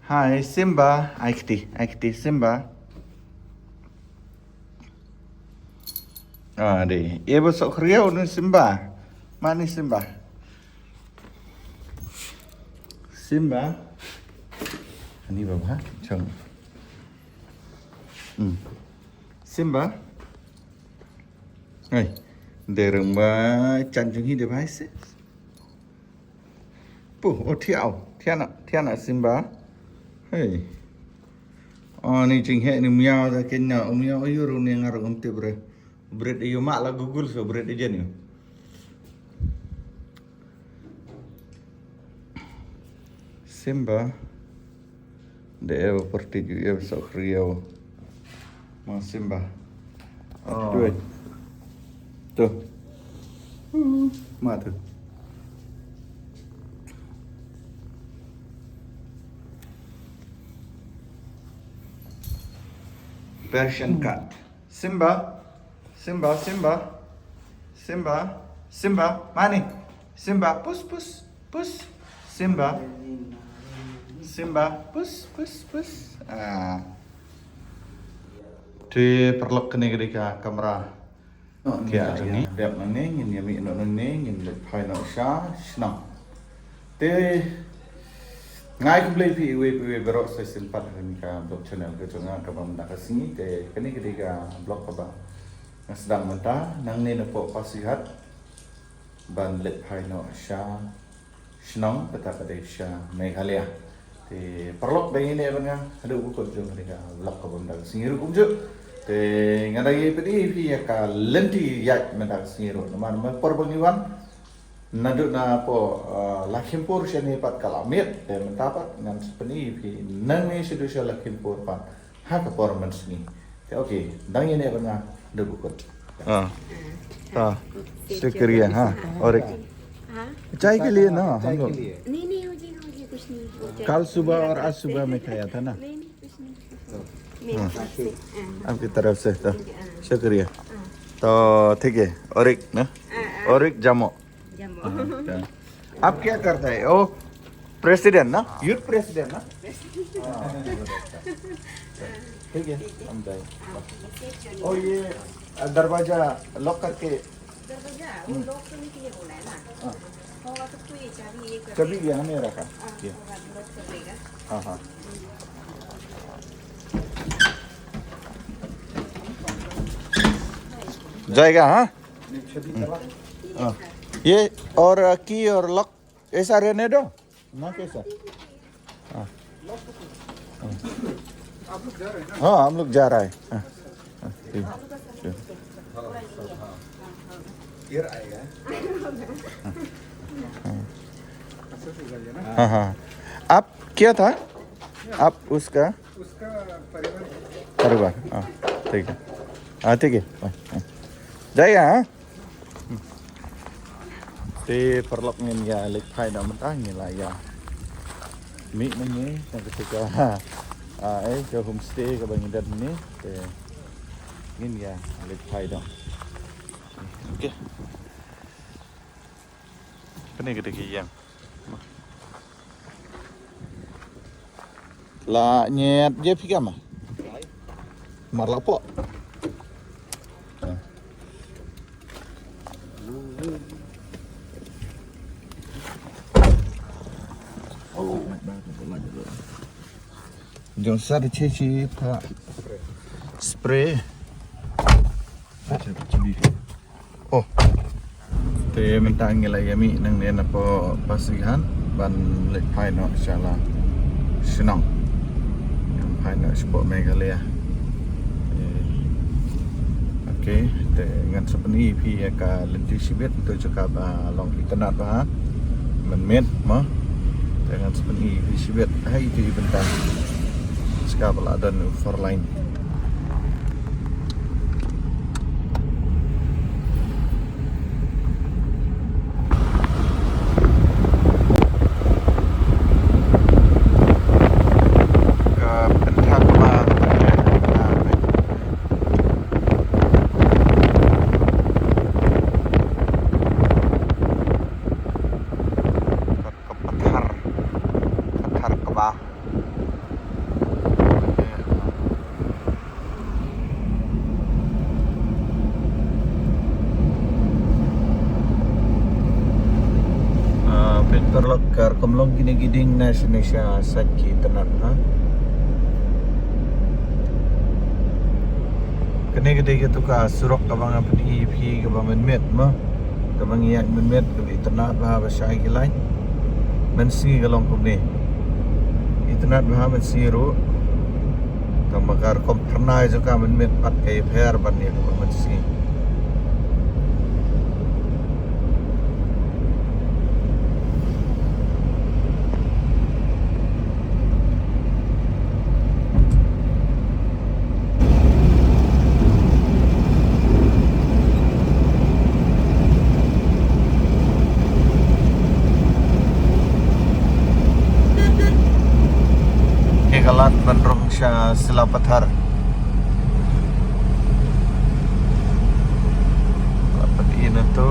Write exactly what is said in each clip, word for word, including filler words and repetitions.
Hai Simba, ai kti, ai kti Simba. Ah, dei. Ïa ba sok khriaw ni Simba. Mani Simba. Simba. Ani baba, chong. Hmm. Simba. Hey. Dereng ba chan jung hi device. Puh, oh thiaw, thiana, thiana Simba. Hey. Oh ni jing he ni miaw da kenya, oh miaw ayu ru ni ngar um te bre. Bret ayu mak la Google so bret ajen yu. Simba. De ew perti ju ew sok riaw. Ma Simba. Oh. Tuh. Tuh. Ma tuh. Persian cat. Simba. Simba, Simba. Simba. Simba. Mani. Simba. Pus, pus. Pus. Simba. Simba. Pus, pus, pus. Ah. Te paralok kane ka dei ka kamra. Ki ïa jong ngi. Bad nangne ngin ïa mih noh nangne ngin leit phai noh sha shnong. Te nga ai khublei phi iwei pa iwei baroh sa shisien pat ha kane ka vlog channel ka jong nga kaba mynta ka sngi. Te kane ka dei ka vlog kaba nga sdang mynta nangne napoh Pasighat ban leit phai noh sha shnong kata ka dei sha Meghalaya. Te paralok ba ïa neh bad nga haduh ba kut jong kane ka vlog kaba mynta ka sngi ruh kumjuh. Te nga dang ïa pyni ïa phi ïa ka lynti ïaid mynta ka sngi ruh namar ma por ba ngi wan naduh napoh, ah, Lakhimpur shane pat ka la miet. Te mynta pat ngan sa pyni ïa phi nangne shaduh sha Lakhimpur pat ha ka por mynsngi. Te okay, dang ïa neh bad nga haduh ba kut. Ah. Ah. Shukriya, ha. Orik. हाँ। चाय के लिए ना हम लोग। नहीं, नहीं, मुझे, मुझे कुछ नहीं। वो चाय कल सुबह और आज सुबह में खाया था ना। नहीं, नहीं, कुछ नहीं। हाँ। आपकी तरफ से तो शुक्रिया। तो ठीक है, और एक ना, और एक जामो। जामो। हाँ, क्या? आप क्या करता है? ओ, प्रेसिडेंट ना, यूथ प्रेसिडेंट ना। हाँ, बहुत अच्छा। ठीक है, हम जाए। ओ, ये दरवाजा लॉक करके। दरवाजा वो लॉक करने के लिए बोला है ना। हाँ। होगा तो कोई चाबी ये कर चाबी देगा। ये हमें रखा। हाँ, ये। होगा तो लॉक कर देगा। हाँ, हाँ। जाएगा, हाँ? हाँ। ये और की और लॉक ऐसा रहने दो ना, कैसा? हाँ। हाँ। हाँ, हम लोग जा रहा है। हाँ। हाँ, ठीक, ठीक। हाँ, हाँ। आप क्या था? आप उसका? उसका परिवार। परिवार, हाँ, ठीक है। हाँ, ठीक है। हाँ, हाँ। जाएगा, हाँ? Te paralok ngin ïa leit phai noh mynta ngi la ïa mih nangne na kata ka, ah, eh, ka homestay kaba ngi don nangne. Te ngin ïa leit phai noh. Okay. Kane ka dei ka ïing. La nyet je phi kama. Mar la pok. Jong sa de che chi pa spray. Oh. Te mynta ngi la ïa mih nangne napoh Pasighat ban leit phai noh sha la shnong. Phai noh shapoh Meghalaya. Okay, te ngan sa pyni ïa phi ïa ka lynti shibit to jaka ba long itynnad bha. Mynmiet mo. Te ngan sa pyni ïa phi shibit ha ito i bynta. Jaka ba la don u four lane. Ka pathar, pathar kaba. Paralok, ka rukom long kine ki dieng na shane sha sait ki itynnad, ha. Kane ka dei kato ka surok kaba nga pyni ïa phi kaba mynmiet mo. Kaba ngi ïaid mynmiet kaba itynnad bha ba shai ki lain. Mynsngi ka long kumne. Itynnad bha mynsngi ruh. Tang ba ka rukom phyrnai jong ka mynmiet pat ka ïapher ban ïa kaba mynsngi. Ki ka lad ban rung sha Sila Pathar. Lapat ïa na to.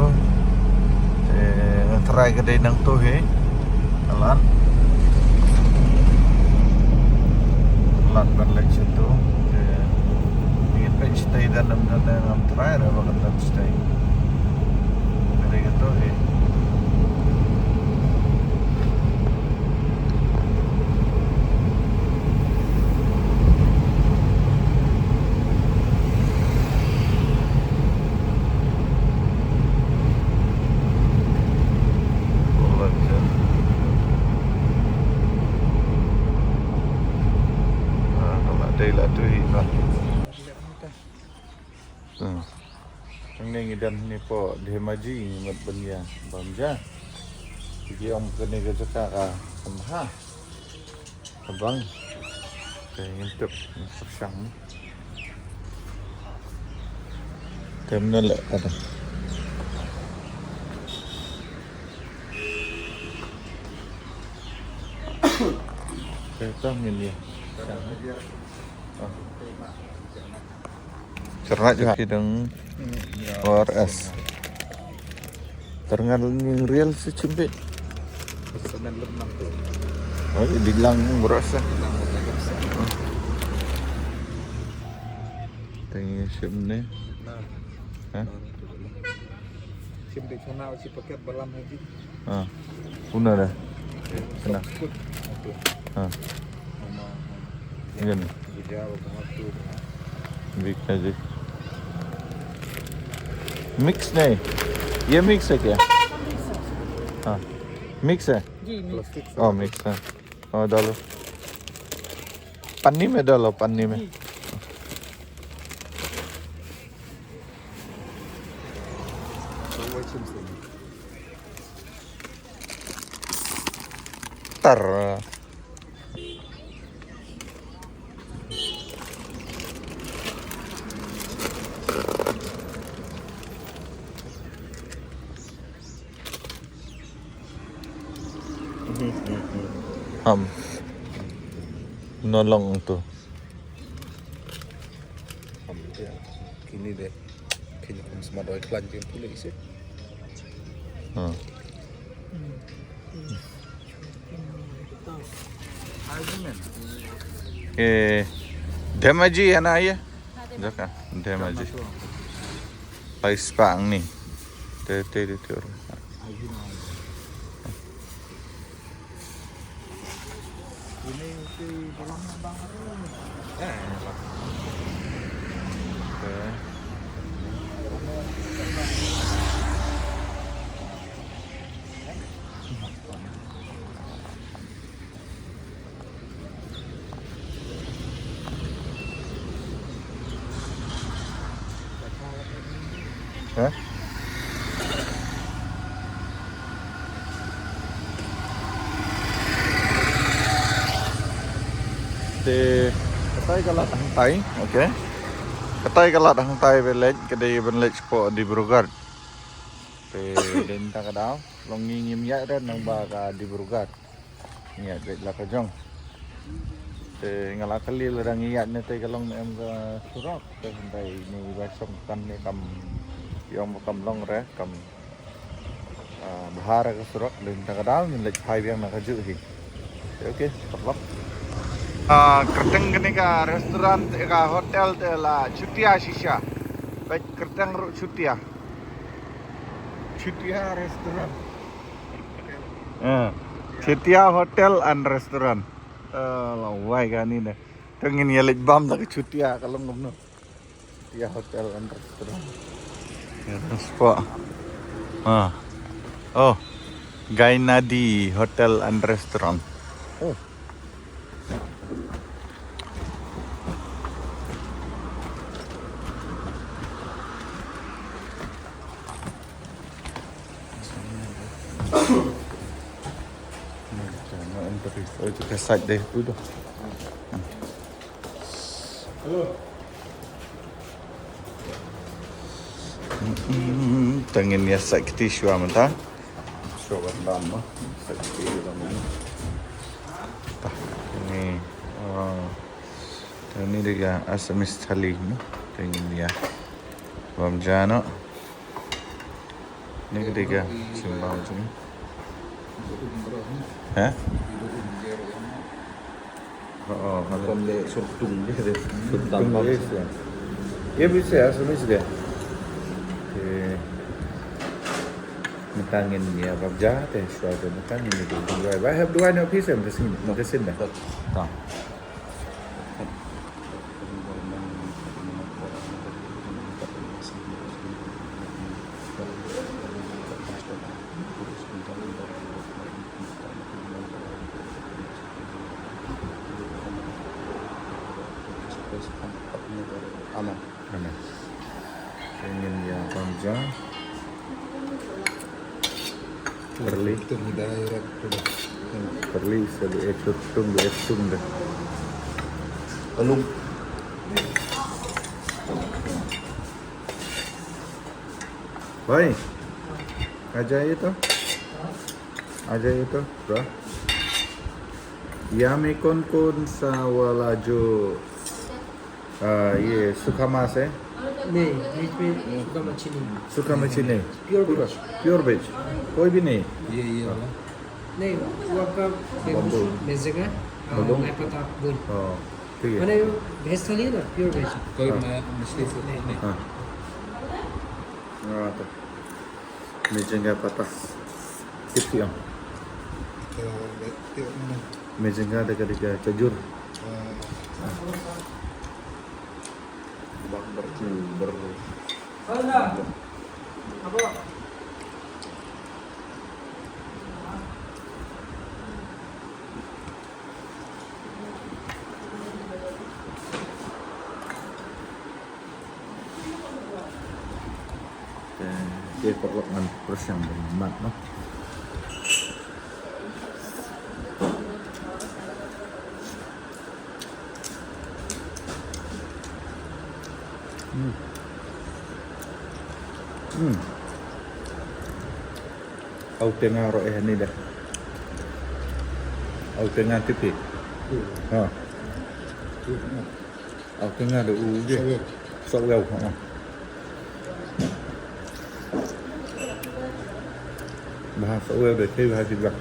Te ngan try ka dei nang to hi. Ka lad. Lad ban leit sha to. Te ngin peit shatei da nam da ngam try ra ba kan dam shatei. Ka dei ka to hi. Dei la tu hi ba. Hmm. Hangne ngi dang hangne hapoh Dhemaji ngi mut ban ïa bam ja. Ki ong kane ka jaka ka sngewbha. Ka bang. Te ngin tip, ngin pyrshang. Te mynne leh kata. Te to ngin ïa. Shang. Ah. Cermat juga. Ki dang O R S. Terngal ning real sechempit. Semen lemang tu. Oh, dilang beras ah. Tengok siap ni. Nah. Ha? Sim di sana si paket balam haji. Ha. Puna dah. Kena. Kut. Ha. Nama. Ini. Bika ji. Mix नहीं, ये मिक्स है क्या? हाँ, मिक्स है। जी, मिक्स। ओ, मिक्स है। ओ, डालो। पन्नी में डालो, पन्नी में। जी। तर। Ham. Nolong tu. Kini deh. Kini kum semadoi kelanjing pulih isi. Hmm. Eh, Dhemaji hai na ye? Jaka, Dhemaji. Pai spang ni. Te, te, te, te. Ini si dalamnya bang. Eh, ini, Pak. Oke. Hah? Te katai ka lad hangtai, okay. Katai ka lad hangtai ba leit, ka dei ban leit shapoh Dibrugarh. Te dei mynta ka daw, long ngi ngim ïaid re nang ba ka Dibrugarh. Ngi ïaid beit la ka jong. Te nga la kylli lada ngi ïaid ne te ka long ne em ka surok. Te hynrei ne ba shong kan ne kam ïong ba kam long re kam, ah, bha re ka surok. Te mynta ka daw ngin leit phai biang na kajuh hi. Te okay, paralok. Ah, kyrteng kane ka restaurant, ka hotel te la Chutia Shisha. Bad kyrteng ruh Chutia. Chutia Restaurant. Ha. Chutia Hotel and Restaurant. Eh, la wai kane ne. Te ngin ïa leit bam da ka Chutia ka long kumno. Chutia Hotel and Restaurant. Ïa, spot. Ha. Oh. Gainadi Hotel and Restaurant. Oh. Hmm, te ngin ïa sait kti shuwa mynta. Shuwa ban bam mo. Sait kti shuwa ban bam. Tah, ni, oh. Te ni dei ka Assamese thali mo. Te ngin ïa bam ja noh. Ni ka dei ka shuwa bam jong. Ha? Oh, oh, oh. Kon de surtung de, de. Surtung de, ya. Ye bise Assamese de. Te mynta ngin ïa bam ja te shuwa te mynta ngin ïa duwai. Ba hap duwai noh phi sem te sien, te sien de. Ta. Amen. Amen. Te ngin ïa bam ja. Pyrli. Pyrli sa du e tung, du e tung de. Alung. भाई, आ जाइए तो, आ जाइए तो थोड़ा। यहाँ में कौन कौन सा वाला जो, आ, ये सूखा मांस है? नहीं, बीच में सूखा मच्छी नहीं। सूखा मच्छी नहीं। Pure veg। Pure veg। कोई भी नहीं। ये, ये वाला। नहीं, वो आपका bamboo shoot, मेजेंगा, आ, bamboo। लाइपता, bun। हाँ, ठीक है। मैंने veg थाली है ना, pure veg। कोई हाँ। मैं मछली से नहीं। नहीं। हाँ। Ah, to. Mejenga patah. Tip tiang. Mejenga da ka dei ka chajur. Bak ber, ber. Te, te paralok ngan pyrshang ban mad noh. Hmm. Hmm. Au tenga ruh eh ni dah. Au tenga tipi. Hmm. Ha. Hmm. Au tenga da u je. Sawel. Sawel, ha. Bha sawel da, te bha ti bha.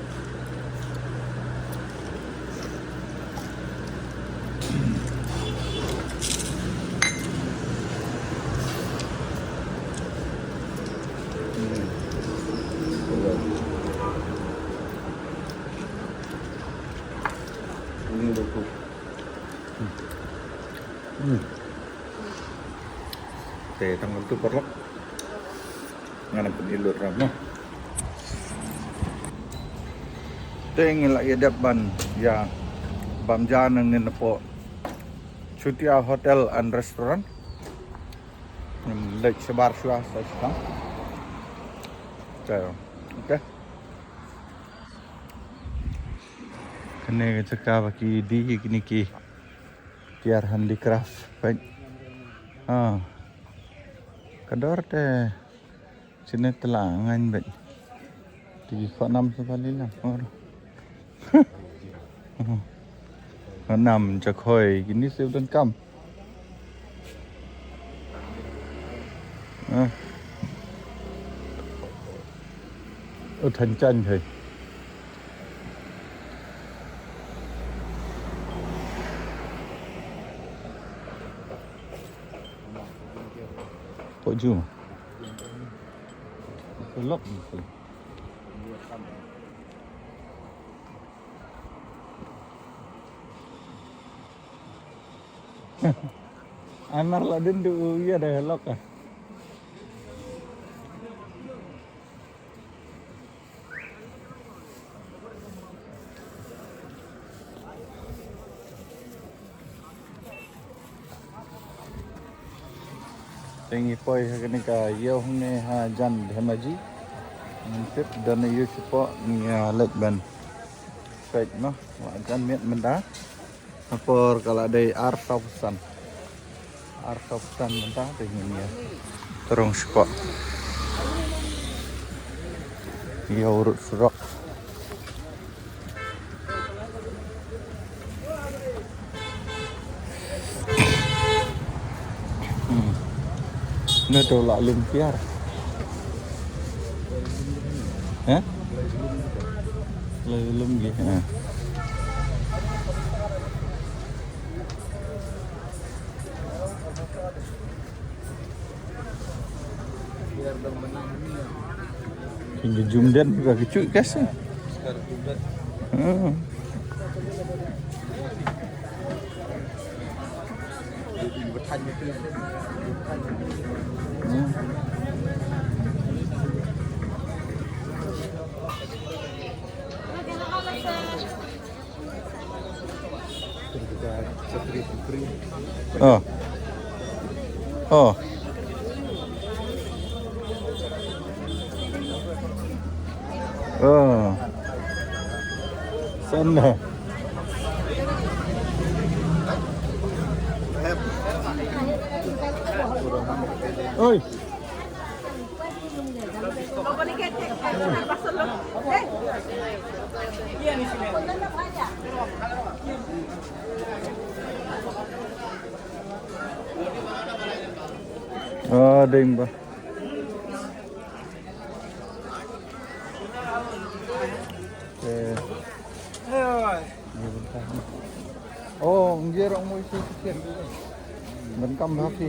Hmm. Te tang tu paralok. Ngan ym pynlut ram noh. Te ngi la ïa dep ban ïa bam ja nangne napoh Chutia Hotel and Restaurant. Ngin leit shabar shuwa sa shuwa. Te, okay. Kane ka jaka ba ki die kine ki Tiar handicraft, peit. Ha. Ka dor te shane te la ngain, peit. Te ki khoh nam sa kali la. Khoh nam, ja khoi, kine shu donkam. Ha. U than jan hai. Pok ju. Lok. Ai mar la dien du u ïa da lok ah. Te ngi poi ha kane ka ïew hangne hajan Dhemaji. Ngin tip don ïew shapoh ngi, ah, leit ban peit noh. Wa jan miet mynta. Ha por ka la dei ar saw phew san. Ar saw phew san mynta te ngin ïa. Tyrong shapoh. Ïa urut surok. Hmm. Nga to la lum piar. Eh? La lum gi. Eh. Kin jum den ba ki chui kas. Hmm. Hmm. Oh. Oh. Oh. Sana. Oi. Ah, ding ba. Eh. Oh, ngi rong mo isi sikit. Ban kam bha phi.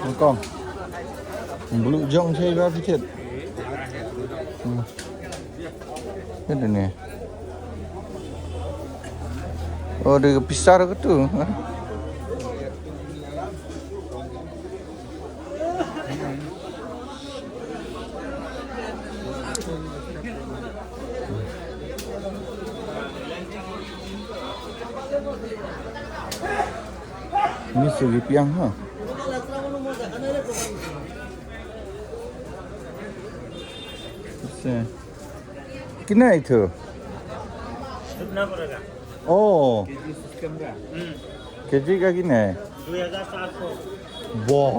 Hong Kong. Blue jong che ba phi chet. Hmm. Ini ni. Oh, dia pisar ke tu? Ha? Ni segi piang ha. Seh. Kina itu? कितना पड़ेगा? Oh. केजी सिस्टम का। हम्म। केजी का कितना है? दो हज़ार सात सौ। वाह।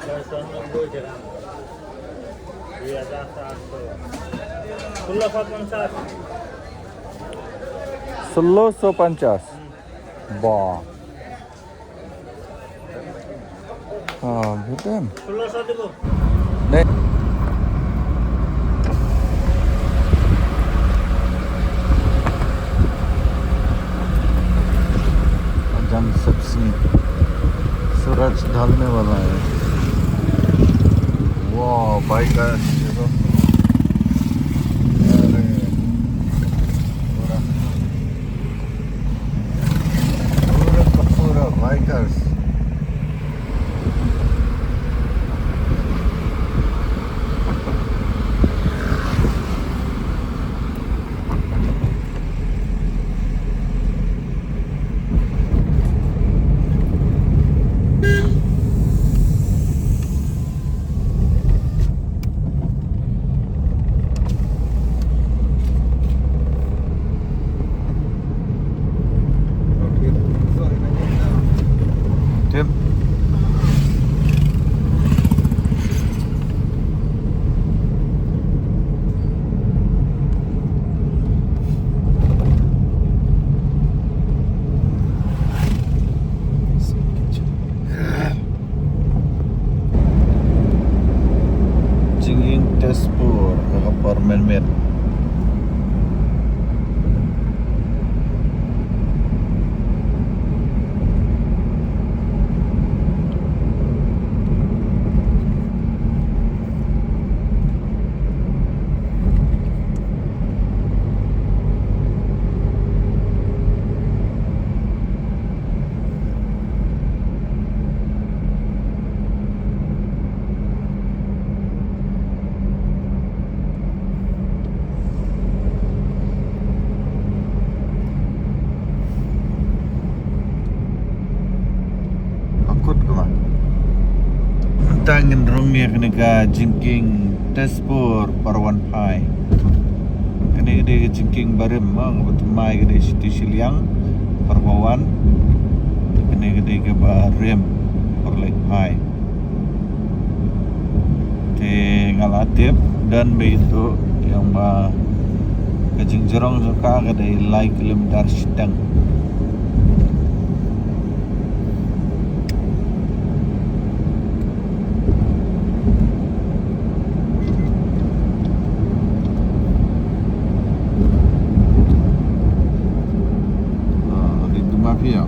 छह सौ नब्बे ग्राम। दो हज़ार सात सौ। सोलह सौ पचास। सोलह सौ पचास। हम्म। वाह। Ah, betul. Dai. Ajan sabzi. Suraj dalne wala hai. Wow, bikers, ye to. Are, pura, pura ka pura bikers. Tang ngin rung ïa kane ka jingkieng Tezpur Parwan Phai. Kane ka dei ka jingkieng barim, ma, kaba thymmai ka dei shiti shiliang Parwan. Kane ka dei kaba rim Parlek Phai. Te nga la tip don ba ïathuh ïa ba ka jingjrong jong ka ka dei lai kilometer shiteng. Ah, di tu mafia.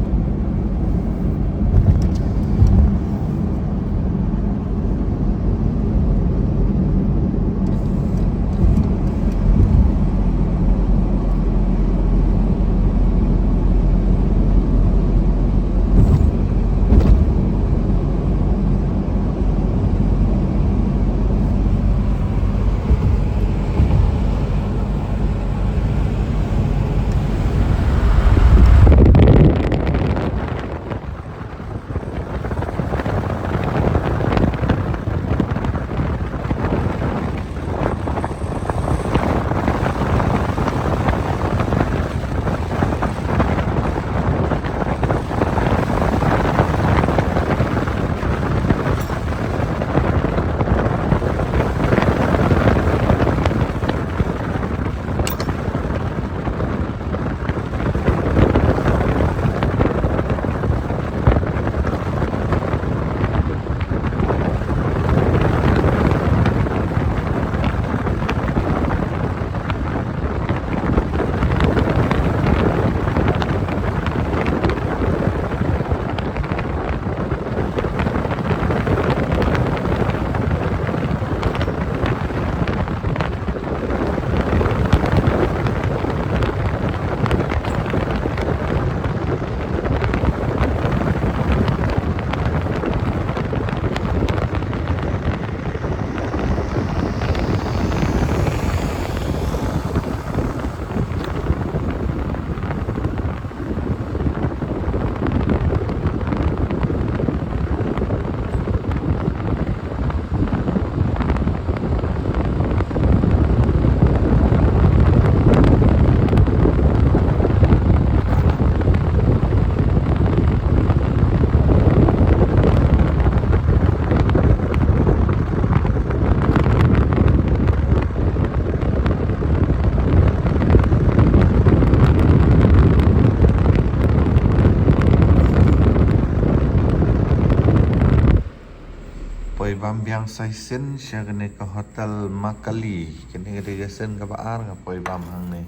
Poi bam biang sa shisien sha kane ka hotel Makali. Kane ka dei ka sien kaba ar nga poi bam hangne.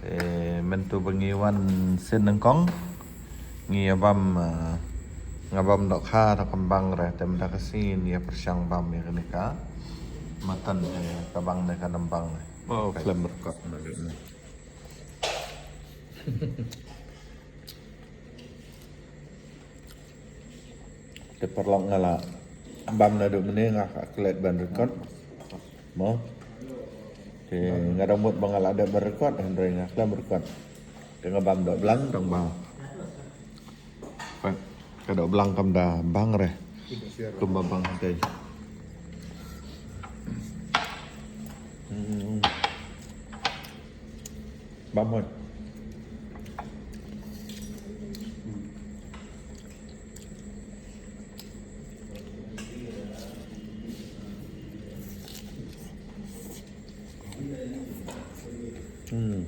Te mynta ba ngi wan sien nyngkong ngi ïa bam, eh, nga bam dohkha da kambang re, te mynta ka sngi ngi ïa pyrshang bam ïa kane ka mutton, eh, ka bang ne ka nambang ne. Oh, khlem record na. Te paralok nga la bam naduh mynne nga klet ban record. Mo. Te nga dang mut ba nga la dep ban record, hynrei nga khlem record. Te nga bam doh blang tang ba. Ka doh blang kam da bang re. Kumba bang te. Hmm. Bam hoi. Hmm.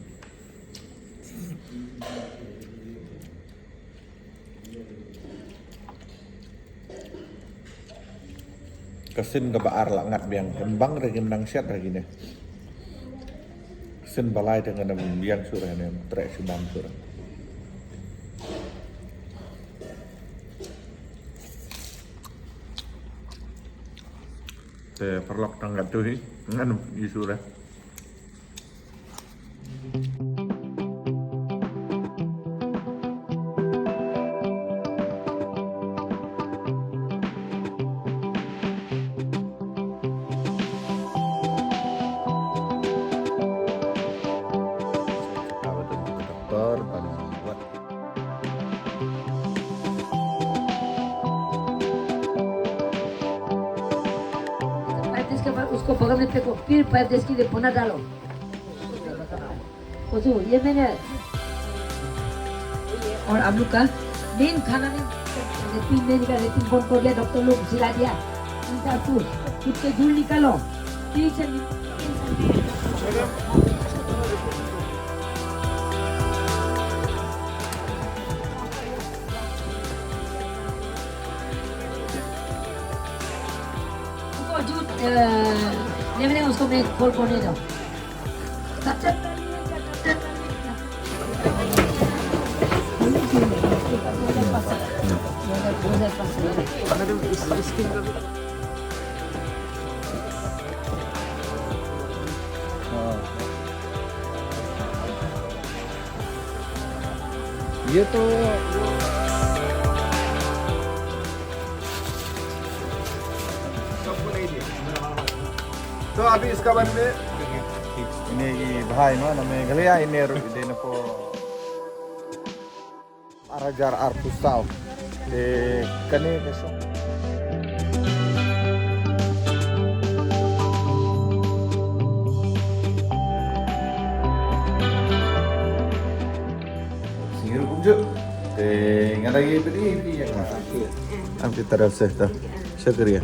Ka sien kaba ar la ngat biang, ym bang re, kim nang shet re kine. Sien ba lai te ngan ym biang shuh re ne, treh shu bam shuh re. Te paralok tang katto hi, ngan ym ïoh shuh re. को बगल में फेंको, फिर पाइप जैसे कि ये पुनः डालो। कोसो, ये मैंने और आप लोग का मेन खाना में रेटिंग, मेन का रेटिंग कौन कर दिया, डॉक्टर लोग सिला दिया। इनका सूप, सूप के झूल निकालो। ठीक से नि- उसको जूस, अ, लेमन है, उसको मैं खोल खोल दे दो। ये तो तो अभी इसका बारे में, ini i bhai ma na Meghalaya ini ru ide na po ar hajar arphew saw. Te kane ka shong. Singir kumjuk. Te ngada ye pedi pedi ya. Am kita rasa ta. Shukriya.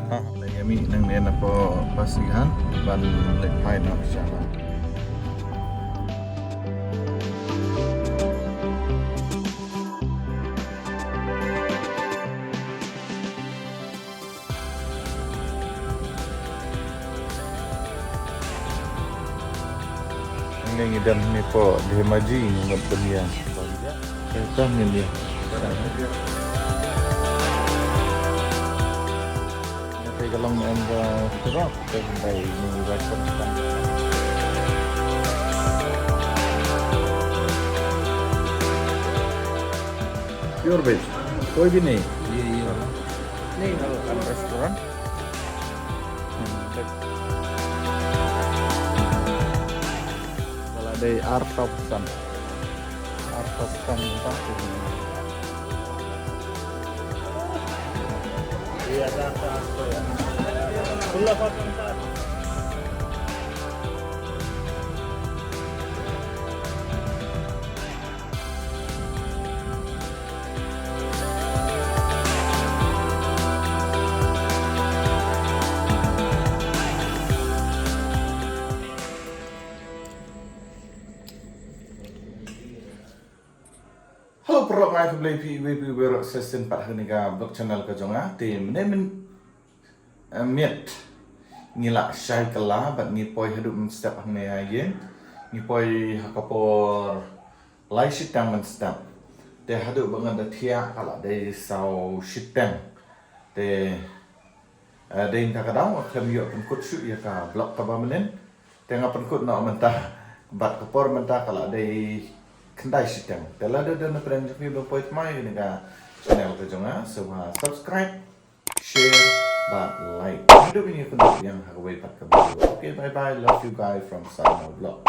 Ha, lagi ami nang ne na po pasihan ban lek phai na shala. Ngi ngi dang ni po di maji ngi ngat benia. Kita ngi dia. Ngi te kalong em ka terok te dai ngi rai pun kan. Pure veg. कोई भी नहीं। ये, ये वाला। नहीं। Kan restaurant. Hmm, check. Wala dei artop san. Artop san, artop san. Iya, tak, tak, tak, ya. Pula patang tak. Hello, paralok ngai khublei phi iwei pa iwei baroh shisien pat ha kane ka vlog channel ka jong nga. Te mynne mynmiet ngi la shai kylla bad ngi poi haduh mynstep hangne ha ïing. Ngi poi ha ka por lai shiteng mynstep. Te haduh ba ngan da thiah ka la dei saw shiteng. Te, eh, dei na kata ka daw nga khlem ïoh pynkut shuh ïa ka vlog kaba mynnin. Te nga pynkut noh mynta bad ka por mynta ka la dei khyndai shiteng. Te lada don na pdeng jong phi ba poi thymmai ïa kane ka channel ka jong nga, sngewbha subscribe, share bad like. Haduh ban ïakynduh biang ha kawei pat ka video. Okay, bye bye. Love you guys from Sarno Vlog.